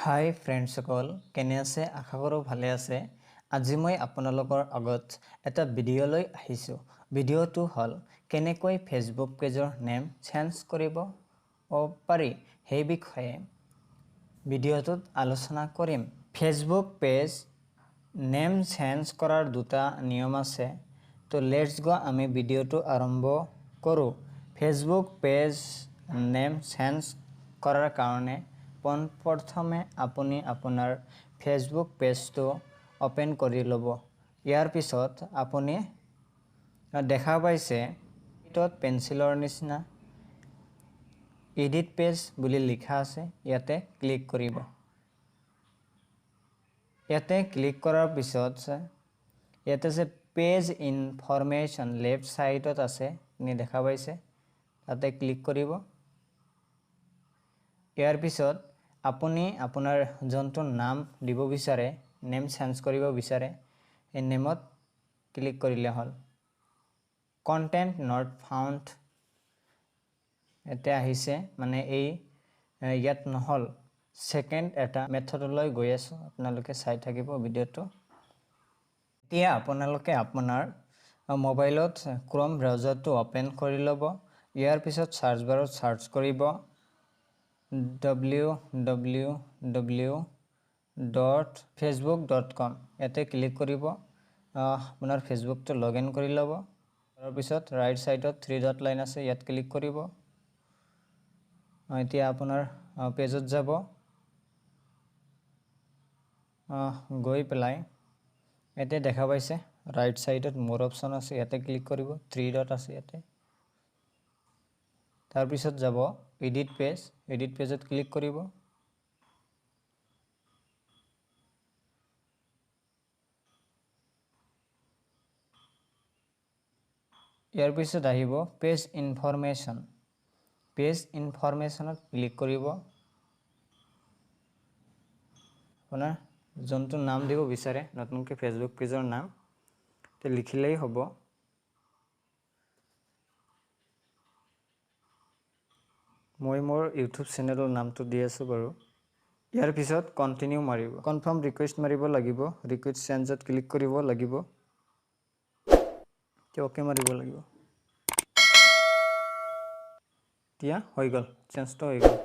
হাই ফ্ৰেণ্ডসকল, কেনে আছে? আশা কৰোঁ ভালে আছে। আজি মই আপোনালোকৰ আগত এটা ভিডিঅ' লৈ আহিছোঁ। ভিডিঅ'টো হ'ল কেনেকৈ ফেচবুক পেজৰ নেম চেঞ্জ কৰিব পাৰি, সেই বিষয়ে ভিডিঅ'টোত আলোচনা কৰিম। ফেচবুক পেজ নেম চেঞ্জ কৰাৰ দুটা নিয়ম আছে। তো let's গ', আমি ভিডিঅ'টো আৰম্ভ কৰোঁ। ফেচবুক পেজ নেম চেঞ্জ কৰাৰ কাৰণে পোনপ্ৰথমে আপুনি আপোনাৰ ফেচবুক পেজটো অ'পেন কৰি ল'ব। ইয়াৰ পিছত আপুনি দেখা পাইছে এইটোত পেঞ্চিলৰ নিচিনা এডিট পেজ বুলি লিখা আছে, ইয়াতে ক্লিক কৰিব। ইয়াতে ক্লিক কৰাৰ পিছত ইয়াতে যে পেজ ইনফৰমেশ্যন লেফ্ট ছাইডত আছে, আপুনি দেখা পাইছে, তাতে ক্লিক কৰিব। ইয়াৰ পিছত আপুনি আপোনাৰ যোনটো নাম দিব বিচাৰে, নেম চেঞ্জ কৰিব বিচাৰে, এই নেমত ক্লিক কৰিলে হ'ল। কণ্টেণ্ট not found এতিয়া আহিছে, মানে এই ইয়াত নহ'ল। ছেকেণ্ড এটা মেথডলৈ গৈ আছোঁ, আপোনালোকে চাই থাকিব ভিডিঅ'টো। এতিয়া আপোনালোকে আপোনাৰ মোবাইলত ক্ৰম ব্ৰাউজাৰটো অ'পেন কৰি ল'ব। ইয়াৰ পিছত চাৰ্চ বাৰত চাৰ্চ কৰিব www.facebook.com, ইয়াতে ক্লিক কৰিব। আপোনাৰ ফেচবুকটো লগ ইন কৰি ল'ব। তাৰপিছত ৰাইট ছাইডত থ্ৰী ডট লাইন আছে, ইয়াত ক্লিক কৰিব। এতিয়া আপোনাৰ পেজত যাব। গৈ পেলাই ইয়াতে দেখা পাইছে ৰাইট ছাইডত মোৰ অপশ্যন আছে, ইয়াতে ক্লিক কৰিব। থ্ৰী ডট আছে ইয়াতে। তাৰপিছত যাব এডিট পেজ, এডিট পেজত ক্লিক কৰিব। ইয়াৰ পিছত আহিব পেজ ইনফৰমেশ্যন, পেজ ইনফৰমেশ্যনত ক্লিক কৰিব। আপোনাৰ যোনটো নাম দিব বিচাৰে, নতুনকৈ ফেচবুক পেজৰ নাম তে লিখিলেই হ'ব। মই মোৰ ইউটিউব চেনেলৰ নামটো দি আছোঁ বাৰু। ইয়াৰ পিছত কণ্টিনিউ মাৰিব, কনফাৰ্ম ৰিকুৱেষ্ট মাৰিব লাগিব, ৰিকুৱেষ্ট চেঞ্জত ক্লিক কৰিব লাগিব, অ'কে মাৰিব লাগিব। এতিয়া হৈ গ'ল, চেঞ্জটো হৈ গ'ল।